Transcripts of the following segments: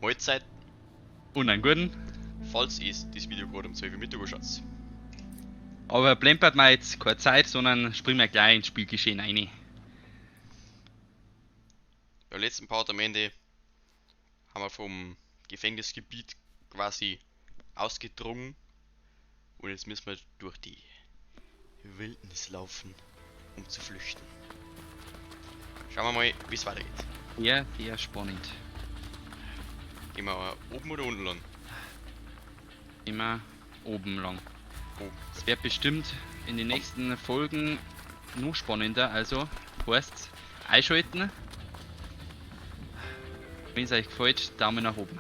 Mahlzeit. Und einen guten. Falls ihr das Video gerade um 12 Uhr Mittag anschaut. Aber plempert mir jetzt keine Zeit, sondern springen wir gleich ins Spielgeschehen rein. Beim letzten Part am Ende haben wir vom Gefängnisgebiet quasi ausgedrungen. Und jetzt müssen wir durch die Wildnis laufen, um zu flüchten. Schauen wir mal, wie es weitergeht. Ja, sehr spannend. Gehen wir oben oder unten lang? Immer oben lang. Oben. Es wird bestimmt in den nächsten Folgen noch spannender, also heißt's einschalten. Wenn es euch gefällt, Daumen nach oben.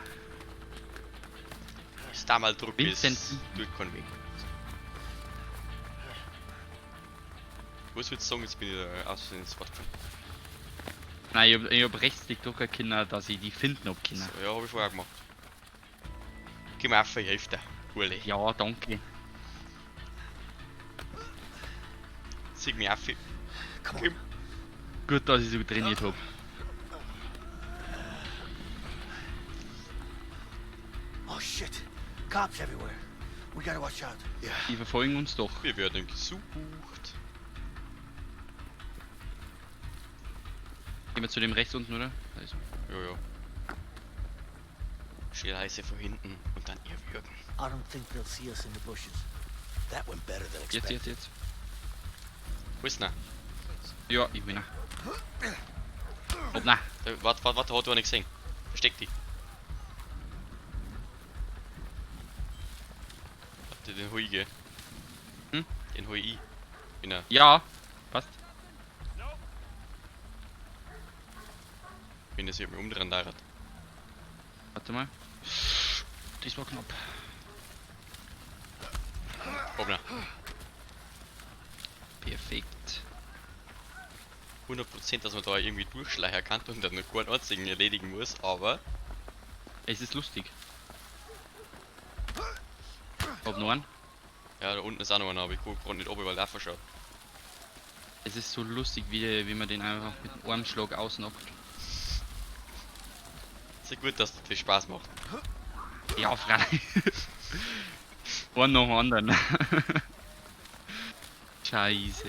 Das Damaldruck ist Vincent. tut keinen weh. Was würdest du sagen, jetzt bin ich da aus Versehen ins Wort gefallen. Nein, ich hab Rechtsklick drücken können, dass ich die finden hab können. So, ja, hab ich vorher gemacht. Geh mal auf, ich helfe dir. Uli. Ja, danke. Zieh mich auf. Come on. Gut, dass ich so trainiert hab. Oh shit. Cops everywhere. We gotta watch out. Yeah. Die verfolgen uns doch. Wir werden gesucht. Gehen wir zu dem rechts unten, oder? Da ist Ja, ja. Schön heiße von hinten und dann ihr würgen. I don't think they'll see us in the bushes. That went better than Jetzt, expected. jetzt, jetzt. Wo ist denn? Ja, ich bin. Oh, na. Da, warte, warte, warte, hat er nicht gesehen. Versteck dich. Warte, den hol ich, gell? Hm? Den hol ich. Bin er, Ja, passt. wenn er sich mich umdrehen darf. Warte mal. Das war knapp. Hoppla. Perfekt. 100%, dass man da irgendwie durchschleichen kann und dann nur keinen einzigen erledigen muss, aber Es ist lustig. Hab noch einen. ja, da unten ist auch noch einer, aber ich guck gerade nicht oben, weil der verschaut. Es ist so lustig, wie man den einfach mit dem Armschlag ausnockt. Sehr gut, dass das Spaß macht. Ja, freilich. Einen nach dem anderen. Scheiße.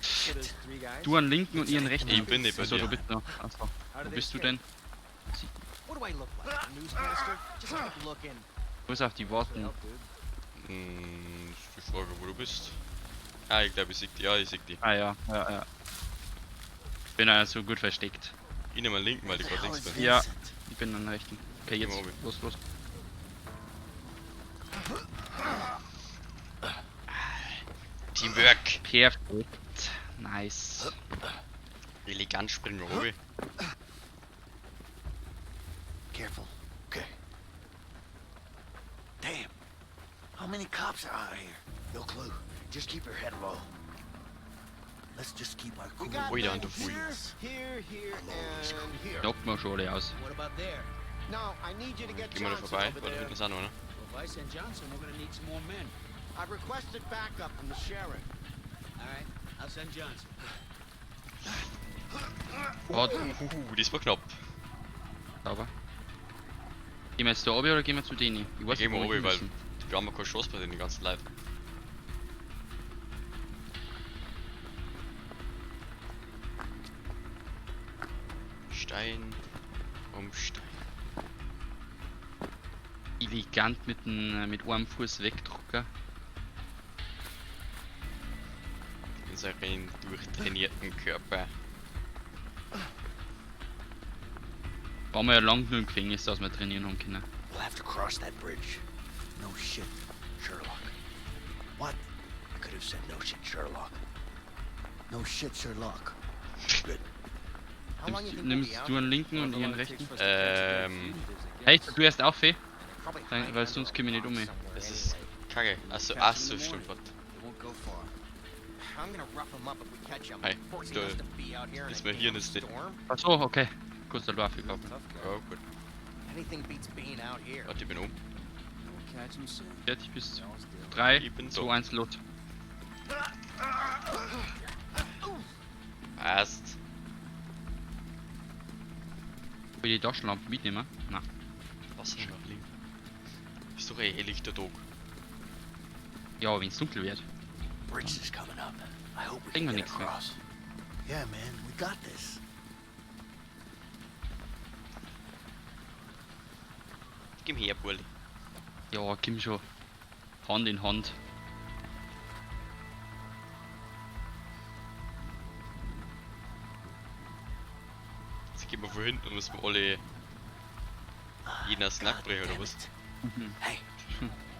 Shit. Du an linken und ihren rechten. Ich bin nicht bei Achso, dir. du bist noch. Achso. Wo bist du denn? What do I look like? A newscaster? Just keep looking. Wo ist auch die Warten? Hm, ist die Frage, wo du bist. Ah, ich glaube, ich sehe die. Ja, ich sehe die. Ah ja, ja, ja. Bin ja so gut versteckt. Ich nehme einen linken, weil ich What the gerade hell links is bin. Ja. Vincent? Ich bin an der rechten. Okay, jetzt. Geh mal Los, los. Teamwork! Perfekt. Nice. Elegant springen, Robi. Careful. Okay. Damn. How many cops are out here? No clue. Just keep your head low. Let's just keep our We cool. got Ui, da men du Pfui. here, here, here, and here. Knockt man schon alle aus. What about there? No, I need you to get Geh mal da Johnson vorbei, over weil da there. hinten ist auch noch einer. Well, if I send Johnson, we're gonna need some more men. I've requested backup from the sheriff. All right, I'll send Johnson. Warte, Das war knapp. sauber. Gehen wir jetzt da oben oder gehen wir zu denen? Ich weiß Gehen nicht, wir wo wir oben, weil hin müssen. wir haben ja keine Chance bei den ganzen Leuten. Stein um Stein. Elegant mit, mit einem Fuß wegdrucken. Unseren durchtrainierten Körper. Waren wir ja lang genug im Gefängnis, dass wir trainieren haben können. We'll have to cross that bridge. No shit, Sherlock. What? I could have said no shit, Sherlock. No shit, Sherlock. Good. How long you think we'll Nimmst be out du einen here? linken und ihren rechten? Ähm, Hey, du erst auf, eh? Probably Dann, hiding weil under sonst a komme ich nicht rock um. somewhere das ist anyway. kacke. Achso, achso, stimmt, warte. They won't go far. I'm gonna rough 'em up if we catch 'em. Hey, Forcing da us to be out here in ist a mein Hirn damn ist nicht- storm. Achso, okay. Kurz der Lauf geglaubt. Tough guy. Ja, gut. Anything beats being out here. Warte, ich bin um. We'll catch 'em soon. Fertig bist. They always do. 3, Ich bin 2, so. 1, los. Passt. Will ich die Taschenlampe mitnehmen? Nein. Was ist noch lieb? Ist doch eh helllichter Tag. Ja, wenn es dunkel wird. Bridge is coming up. I hope we Kriegen can wir get nichts mehr. across. Yeah, man, we got this. Gib her, Burli. Ja, komm schon. Hand in Hand. Jetzt gehen wir von hinten und müssen wir alle jeden aus dem Nacken brechen, oder Damn was? it. Hey,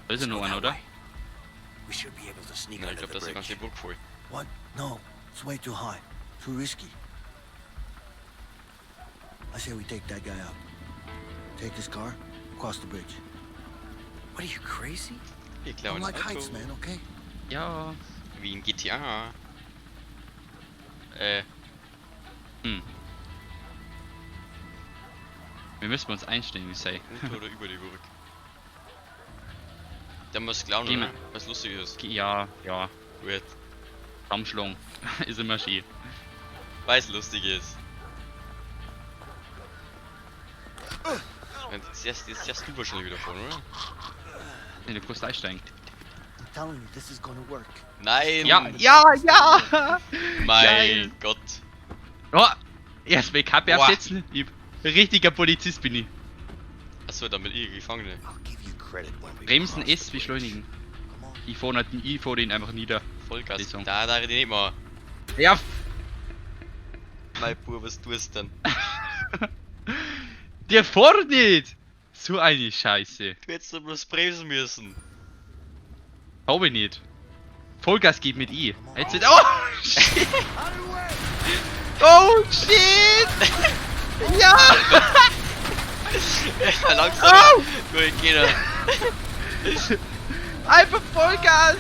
Da ist ja let's noch go einer, that oder? way. We should be able to sneak Nein, ich under glaube, the das ist die bridge. ganze Burg voll. What? No, it's way too high. Too risky. I say we take that guy out. Take his car, cross the bridge. What are you, crazy? Wir I klauen don't das like heights, Auto. man, okay? Ja. Wie in GTA. Wir müssen uns einstellen, wie ich sag. Unter oder über die Burg. Dann muss klauen, Geh oder? mal. Was lustig ist. Ja, ja. Gut. Zusammenschlagen. Ist immer schön. Weil's lustig ist. Und jetzt erst du wahrscheinlich wieder vorne, oder? Nee, du kannst einsteigen. I'm telling you, this is gonna work. Nein! Ja, ja, ja! Mein Geil. Gott. Oh, erst mal Kappe Boah. absetzen. Ich, richtiger Polizist bin ich. Achso, dann bin ich Gefangene. I'll give you credit when we Bremsen cross the S bridge. beschleunigen. Come on. Ich fahr nicht, ich fahr den einfach nieder. Vollgas. Die Song. Da, da, die nicht mal. Ja, Mein Bub, was tust du denn? der fährt nicht! So eine Scheiße. Du hättest doch bloß bremsen müssen. Hab ich nicht. Vollgas geht mit I. Jetzt nicht. Oh! Shit! Oh shit! Ja! Ja, langsam. Oh! Gut, geht er. Einfach Vollgas!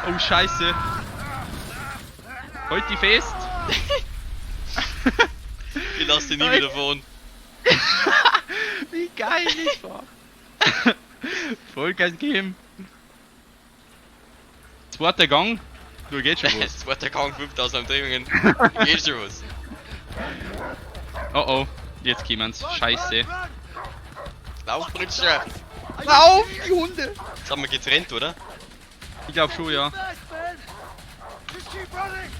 Oh Scheiße! Halt die fest! Ich lass dich nie wieder fahren. Wie geil ich war! Vollgas geben! Zweiter Gang, du geht schon was. Zweiter Gang, 5000 Umdrehungen. Geht schon was. Oh oh, jetzt kommen's. Scheiße. Lauf, Britscher. Lauf, die Hunde! Jetzt haben wir getrennt, oder? Ich glaub schon, ja. Fast, man! Just keep running!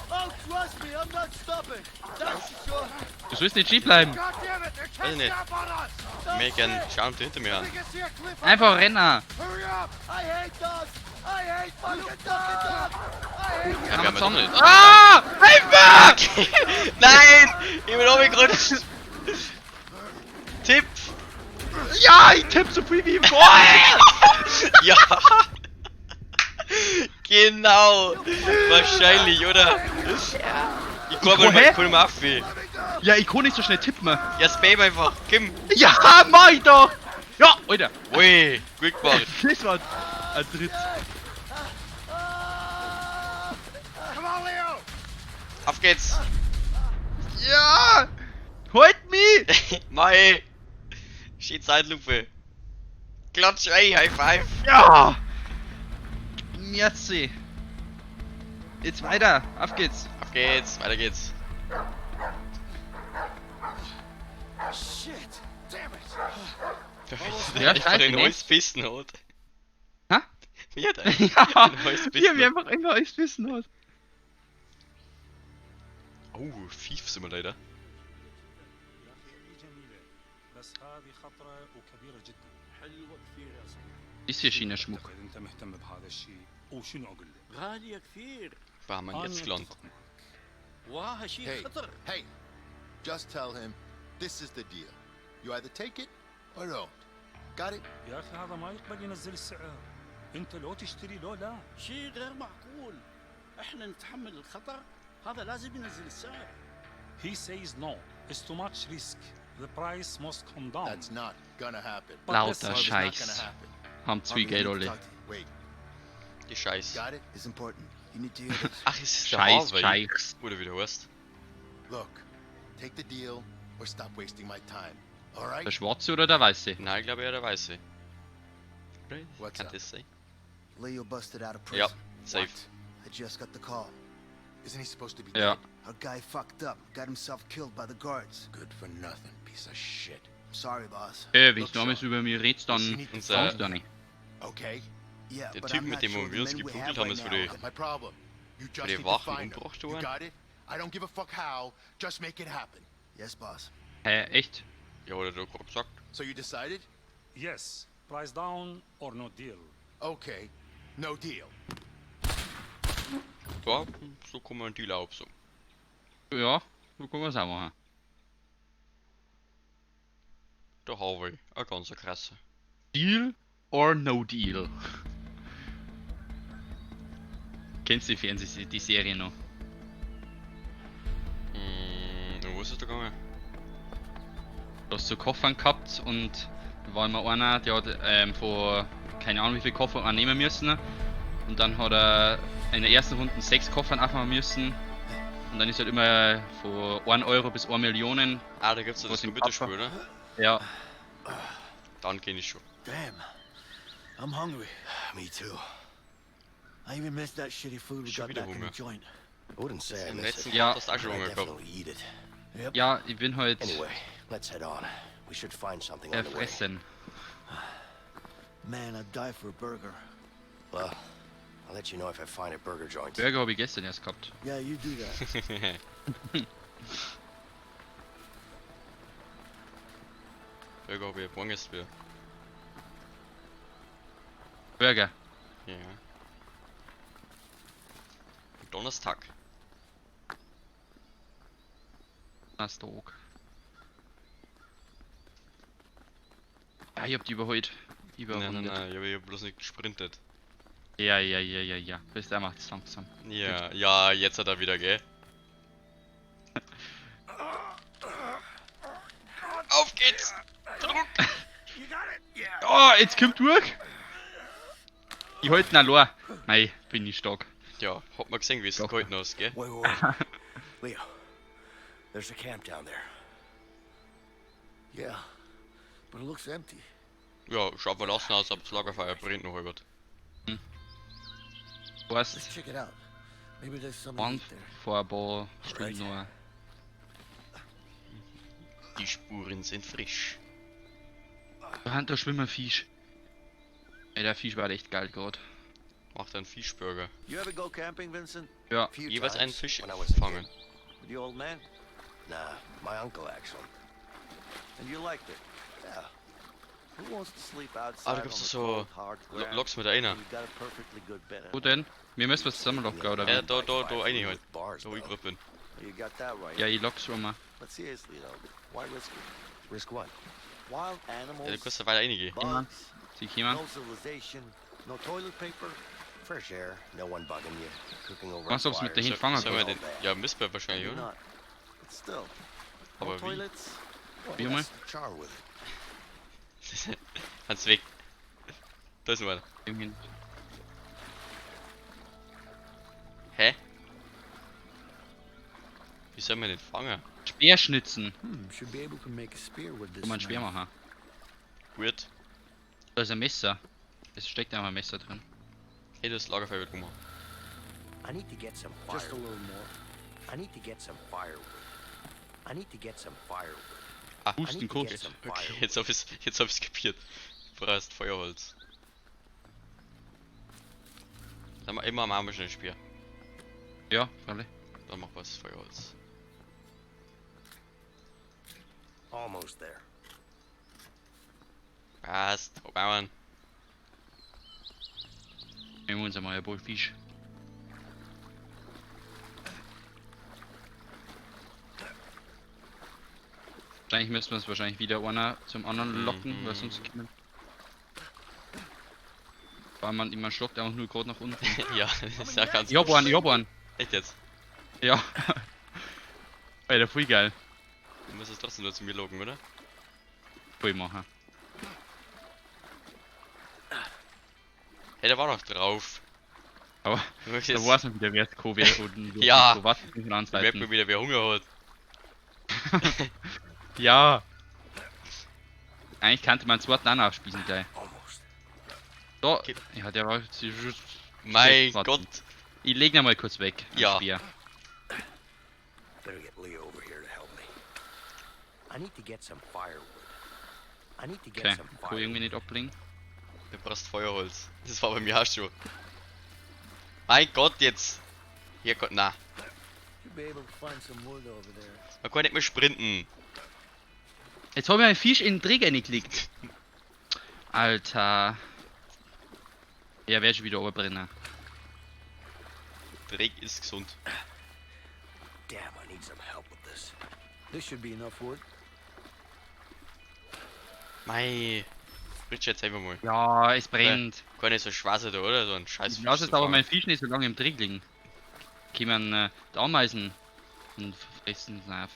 Oh, trust me, I'm not stopping. That's for sure. Du sollst nicht stehen bleiben. God damn it, they're Weiß ich nicht. up on us! Ich möchte gern schauen, ob die hinter mir an. I can see a cliff. Einfach rennen! Hurry up! I hate dogs! I hate fucking dogs! I hate Ja, wir haben ja doch nicht. Ah! Hilfe! Nein! Ich bin runtergerutscht! Tipp! Ja, ich tipp so viel wie im Vorher! Ja! Genau! Wahrscheinlich, oder? Ich komme Hä? mal, komm mal auf. Ja, ich kann nicht so schnell tippen. Ja, spam einfach! Kim! Ja, mach ich doch! Ja, Alter! Ui, gut gemacht! Das war ein Tritt. Come on, Leo! Auf geht's! Ja! Halt mich! Mei! Schön Zeitlupe! Klatsch, ey, High Five! Ja! Merci. Jetzt weiter. Auf geht's. Auf geht's, weiter geht's! Shit! Damn it! Ja, Einfach scheiße, in ne? alles bissen hat. Hä? Wie hat er Ja, in alles wie er mir bissen hat. einfach immer alles wissen hat. Oh, Fief sind wir leider. جميلة بس هذه خطرة وكبيرة جدا حلوة كثير يا صديقي. Ist hier China Schmuck. أعتقد انت مهتم بهذا الشيء وشنو اقول لك؟ غالية كثير. Wo haben wir denn أنا jetzt gelandet? أتفق معك. واها شيء Hey, خطر. hey, just tell him this is the deal. You either take it or don't. Got it? يا اخي هذا ما يقبل ينزل السعر انت لو تشتري لو لا شيء غير معقول. احنا نتحمل الخطر، هذا لازم ينزل السعر. He says no, it's too much risk. The price must come down. That's not gonna happen. But Lauter listen, It's not gonna Scheiß. happen. Haben zu viel Harvey, Geld I need to alle. talk to you. Wait, Die Scheiß. got it? It's important. You need to hear this. Ach, es ist der Scheiß, Harvey. Scheiß. Oder wie der heißt. Look, take the deal or stop wasting my time. All right? Der Schwarze oder der Weiße? Nein, ich glaube eher der Weiße. Oder? What's Kann up? das sein? Leo busted out of prison. Ja, safe. I just got the call. Isn't he supposed to be Ja. dead? Our guy fucked up, got himself killed by the guards. Good for nothing, piece of shit. Sorry, boss. Ey, wenn du damals über mich redest, dann Unser- fangst du nicht. Okay? Yeah, Der but Typ, I'm mit not dem sure wir uns the men we geprügelt have haben, right ist für now die- Not my problem. You just die need to Wachen find him. umgebracht You worden? got it? I don't give a fuck how. Just make it happen. Yes, boss. Hä, echt? Ja, hat er doch gerade gesagt. So you decided? Yes, price down or no deal. Okay. No deal. Ja, so kann man einen Deal aufsagen. Ja, so kann man's auch machen. Der Harvey, ein ganzer krasser. Deal or no deal? Kennst du die Fernseh die Serie noch? Hm, wo ist es da gegangen? Du hast so Koffern gehabt und da war immer einer, der hat von keine Ahnung wie viele Koffer man nehmen müssen. Und dann hat er in der ersten Runde 6 Koffern aufmachen müssen. Und dann ist halt immer von 1 Euro bis 1 Million. Ah, da gibt's ja das Was im Computerspiel, oder? Ja, Dann kenn ich schon. Damn. I'm hungry. Me too. I even missed that shitty food we Schon got wieder back in the Hunger. joint. I wouldn't say I Im miss letzten it. Ja. Part hast du auch schon but I Hunger gehabt. definitely eat it. Yep. ja, ich bin halt Anyway, let's head on. We should find something on the way. erfressen. Man, I'd die for a burger. Well, I'll let you know if I find a burger joint. Burger habe ich gestern erst gehabt. Yeah, you do that. Burger hab ich ja morgen erst wieder. Burger. Ja. Donnerstag. Donnerstag. Ja, ich hab die überholt. Nein, nein, Überrundet. nein, ich hab ja bloß nicht gesprintet. Ja, ja, ja, ja, ja. Bist einfach zu langsam. Ja, ja, jetzt hat er wieder, gell? Auf geht's! Druck! Oh, jetzt kommt durch! Ich halt ihn allein. Mei, bin ich stark. Ja, hat man gesehen, wie es Doch. gehalten hast, gell? Wait, wait, wait. Leo, there's a camp down there. Yeah, but it looks empty. Ja, schaut verlassen aus, aber das Lagerfeuer brennt noch halbert. Let's Weißt, check it out. Maybe there's something to waren eat there. vor ein paar Stunden noch. Die Spuren sind frisch. Da, da schwimmen Fisch. Ey, der Fisch war echt geil gerade. Macht einen Fischburger. You ever go camping, Vincent? Ja, Few Jeweils einen times Fisch when I was a fangen. kid. With the old man? Nah, my uncle actually. And you liked it? Yeah. Who wants to sleep outside Ah, da on gibt's the so cold, hard ground Lockst mit einer. when you got a perfectly good bed Wo denn? Wir müssen was zusammenlocken, oder Ja, wie? da, da, da, rein halt. Bars, Da, wo ich though. grad bin. You got that right. Ja, ich lock's schon mal. But seriously though, why risk it? Risk what? Wild Ja, animals, du kannst da weiter reingehen. bugs, Sie kommen. no civilization, no toilet paper. Fresh air, no one bugging you, cooking over Was, a ob's mit fire. der hinfangen Sollen wir kann? den. Ja, müssen wir wahrscheinlich, Maybe oder? not. But still, no Aber wie? toilets. Well, Wie mal? that's the charm with it. Hans weg. Da ist noch einer. Irgendwie. Hä? Wie soll man den fangen? Speerschnitzen. Should be able to make a spear with this. Kann man ein Speer machen. Gut. Da ist ein Messer. Es steckt einfach ein Messer drin. Hey, das Lagerfeuer wird gemacht. I need to get some Just a firewood. little more. I need to get some firewood. I need to get some firewood. Ah, I Husten need to kurz. get some okay, firewood. jetzt hab ich's kapiert. Du brauchst Feuerholz. Dann ma- immer machen wir schon ein Speer. Ja, freilich. Dann machen wir das Feuerholz. Almost there. Passt. Hab auch einen. Nehmen wir uns einmal ein paar Fisch. Wahrscheinlich müssen wir es wahrscheinlich wieder einer zum anderen locken, weil Mhm. sonst kommen. Weil man schlockt einfach nur gerade nach unten. Ja, das ist ja ganz. Ich hab einen, ich hab einen. Echt jetzt? Ja. Alter, voll geil. Du musst es trotzdem nur zu mir locken, oder? Voll machen. Hey, der war doch drauf. Aber Du möchtest da jetzt, weiß man wieder, wer es wer und Ja. So, was von der anderen da merkt Seite. man wieder, wer Hunger hat. Ja. Eigentlich kannte man zweiten auch noch aufspießen gleich. Almost. Da, Okay. ja, der war. Mein Warte. Gott. Ich leg ihn mal kurz weg. den Ja. Speer. I need to get some firewood. I need to get Okay, some kann ich irgendwie firewood. nicht ablegen. Du brauchst Feuerholz. Das war bei mir auch schon. Mein Gott, jetzt! Hier Gott, na. Should be able to find some wood over there. Man kann nicht mehr sprinten. Jetzt habe ich einen Fisch in den Dreck reingelegt. Alter. Ja, werde schon wieder runterbrennen. Dreck ist gesund. Damn, I need some help with this. This should be enough wood. Mei. Richard, jetzt einfach mal. Ja, es brennt. Kann nicht so schwer sein da, oder? So ein scheiß Ich lasse Fisch jetzt zu aber fangen. meinen Fisch nicht so lange im Dreck liegen. Kommen die Ameisen und fressen ihn auf.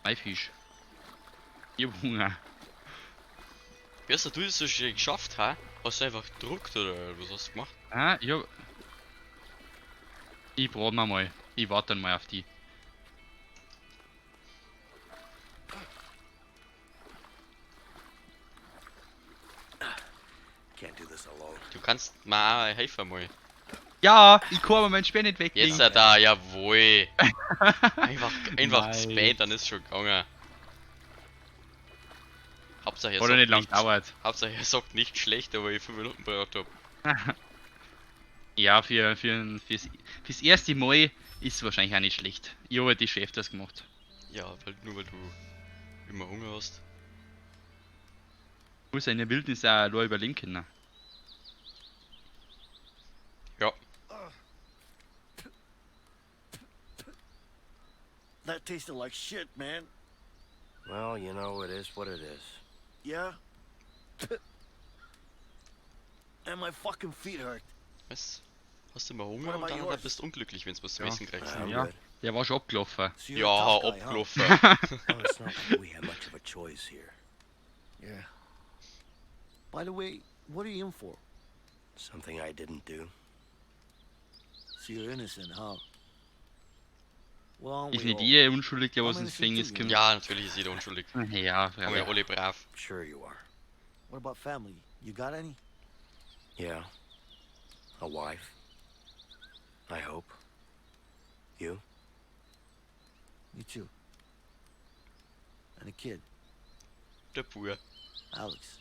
Mein Fisch. Ich hab Hunger. Wie hast du das so schön geschafft, ha? Hast du einfach gedruckt oder was hast du gemacht? Ah, ja. Ich probier mal. Ich warte dann mal auf die. Can't do this alone. Du kannst mal helfen mal. Ja, ich kann aber meinen Speer nicht weglegen. Jetzt da, jawohl. Einfach Nice. gespammt, dann ist schon gegangen. Hauptsache er Hat ja sagt nicht lang nichts. gedauert. Hauptsache er sagt nicht schlecht, aber ich 5 Minuten braucht hab. Ja, fürs erste Mal ist es wahrscheinlich auch nicht schlecht. Ich habe die schon öfters gemacht. Ja, weil, nur weil du immer Hunger hast. Muss ja in der Wildnis auch allein überleben können. Ja. That tasted like shit, man. Well, you know, it is what it is. Yeah? And my fucking feet hurt. Was? Hast du immer Hunger What und about dann yours? bist du unglücklich, wenn du was zum Ja. Essen kriegst. I'm Ja. good. Der war schon abgelaufen. So you're Ja, a tough guy, huh? abgelaufen. Well, it's not like we have much of a choice here. Yeah. By the way, what are you in for? Something I didn't do. So you're innocent, huh? Well, aren't Ist we nicht all? jeder unschuldig, der was I'm ins innocent Gefängnis too, you kommt? Ja, natürlich ist jeder unschuldig. Ja, Aber ja freilich. alle brav. Sure you are. What about family? You got any? Yeah. A wife. I hope. You? Me too. And a kid, Der Bub. Alex.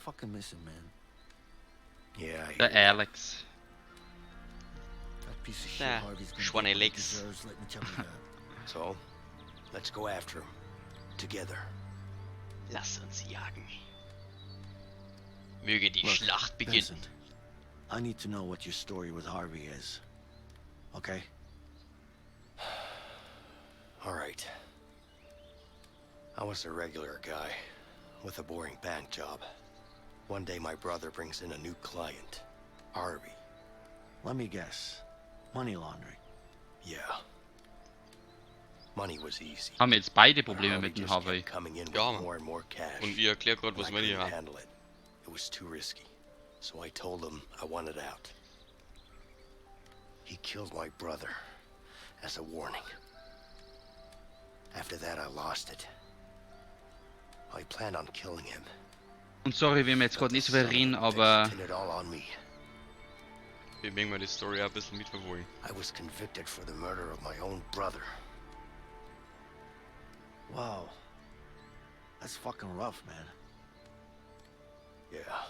Fucking miss him, man. Yeah, I hear Der ya. Alex. That piece of shit Nah, Harvey's gonna Schweine get what he Legs. deserves, let me tell you that. So, let's go after him. Together. Lass uns jagen. Möge die Look, Schlacht beginnen. Vincent, I need to know what your story with Harvey is. Okay? All right. I was a regular guy with a boring bank job. One day my brother brings in a new client, Harvey. Let me guess. Money laundering. Yeah. Money was easy. Haben jetzt beide But Probleme Harvey mit dem just kept Harvey. coming in with Ja, Mann. more and more cash. Und ich erklär grad, and was I meine ich couldn't habe. handle it. It was too risky. So I told him I wanted out. He killed my brother as a warning. After that, I lost it. I planned on killing him. Und sorry, wenn wir jetzt but gerade nicht the so viel son of reden, a bitch aber pinned it all on me. Wir mögen mal die Story auch ein bisschen mitverfolgen. I was convicted for the murder of my own brother. Wow. That's fucking rough, man. Yeah.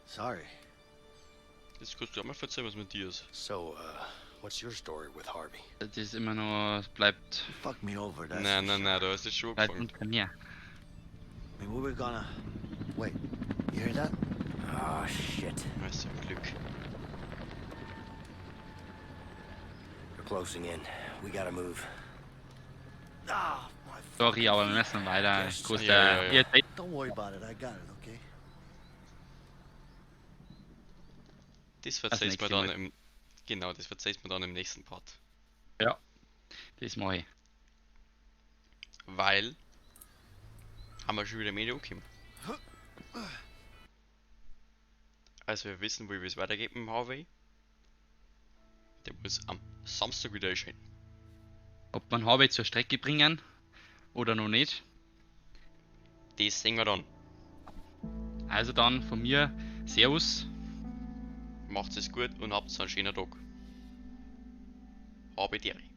Sorry. Jetzt kannst du auch mal erzählen, was mit dir ist. So, what's your story with Harvey? das ist immer noch, es bleibt, He fucked me over, that's Nein, for nein, sure. nein, da ist es schon bleibt angefangen. unter mir. I mean, we were gonna... Wait, you hear that? Ah, shit. Weißt du, Glück. They're closing in. We gotta move. Ah, my Sorry, aber wir müssen weiter. Yes. Groß Ja, ja, ja. Ihr seid Don't worry about it, I got it, okay? Das verzeihst nächste mir dann Mal. im. Genau, das verzeihst mir dann im nächsten Part. Ja, das mache ich. Weil. Haben wir schon wieder mehr angekommen. Also wir wissen, wie es weitergeht mit dem Harvey. Der muss am Samstag wieder erscheinen. Ob man Harvey zur Strecke bringen oder noch nicht. Das sehen wir dann. Also dann von mir, Servus. Macht es gut und habt einen schönen Tag. Habedere.